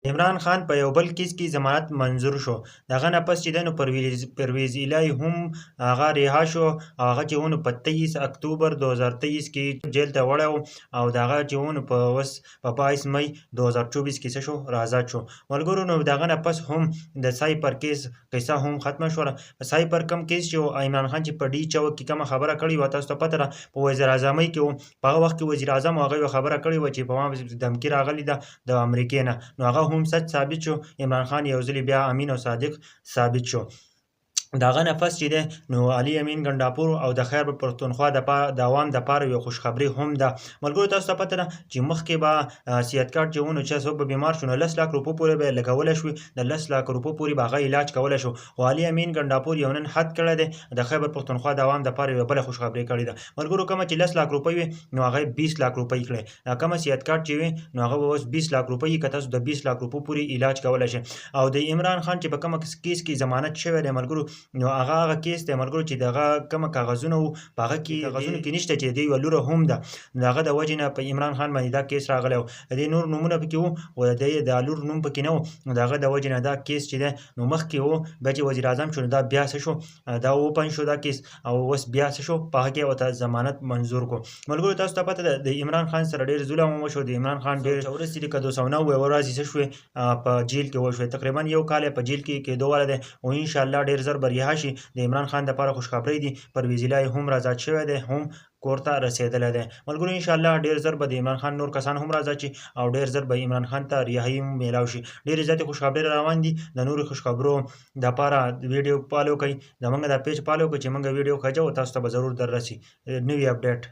عمران خان په یو بل کیس کې ضمانت منظور شو. د هغه نه پس چې دی نو پرویز الهي هم هغه رها شو، او هغه چې و نو په 23 اکتوبر 2023 کې جیل ته وړی و، او د هغه چې و نو په اوس په 22 مئی 2024 کې څه شو، را آزاد شو. ملګرو، نو د هغه نه پس هم د سایپر کیس قصه هم ختمه شوله. په سایپر کم کیس چې عمران خان چې په ډي چوک کې کومه خبره کړې وه، تاسو ته پته ده، په وزیر اعظمۍ کې و، په هغه وخت کې وزیر اعظم هغه یوه خبره کړې وه چې په ما دمکي راغلې ده د امریکې نه، نو هغه هم سچ ثابت شو. عمران خان یو ځلې بیا امین او صادق ثابت شو. د هغه نه پس چې دی نو علي امین ګنډاپور او د خیبر پښتونخوا د عوام دپاره یو خوشخبری هم ده. ملګرو، تاسو ته پته ده چې مخکې به صحت کارت چې و نو چې څوک به بیمار شو نو 10 لاک روپو پورې به یې لګولی شوې، د 10 لاک روپو پورې به هغه علاج کولی شو. خو علي امین ګنډاپور یو نن حد کړی دی، د خیبر پښتونخوا د عوام دپاره یوه بله خوشخبری کړې ده. ملګرو، کومه چې 10 لاک روپۍ وې نو هغه یې 20 لاک روپۍ کړې. دا کومه صحت کارت چې وي نو هغه به اوس 20 لاک روپۍ، که تاسو د 20 لاک روپو پورې علاج کولی شئ. او د عمران خان چې په کومه کیس کې ضمانت شوی دی ملګرو، نو هغه هغه کیس دی ملګرو چې دغه کومه کاغذونه وو په هغه کې کاغذونو کې نشته چې د یوه لوره هم ده، نو د هغه د وجې نه په عمران خان باندې دا کیس راغلی و. د دې نور نومونه پکې وو خو د دې د لور نوم پکې نه و، نو د هغه د وجې نه دا کیس چې دی نو مخکې و، بیا چې وزیر اعظم شو نو دا بیا څه شو، دا اوپن شو دا کیس، او اوس بیا څه شو، په هغه کې ورته ضمانت منظور کړو. ملګرو، تاسو ته پته ده د عمران خان سره ډېر ظلم هم وشو. د عمران خان ډېر ورځې دي که 209 ورځې څه شوې، په جیل کې وشوې، تقریبا یو کال یې په جیل کې کېدو والا دی، او انشاءالله ډېر زر به رها شي. د عمران خان دپاره خوشخبری دي، پرویز الهي هم را آزاد شوی دی، هم کور ته رسېدلی دی. ملګرو، انشاءالله ډېر زر به د عمران خان نور کسان هم را آزاد شي او ډېر زر به عمران خان ته رهایی هم میلاو شي. ډېرې زیاتې خوشخبرۍ روان دي. د نورو خوشخبرو دپاره ویډیو فالو کړئ، زمونږ دا پیج فالو کړئ چې موږ ویډیو خجو تاسو ته به ضرور در رسي نوي اپډیټ.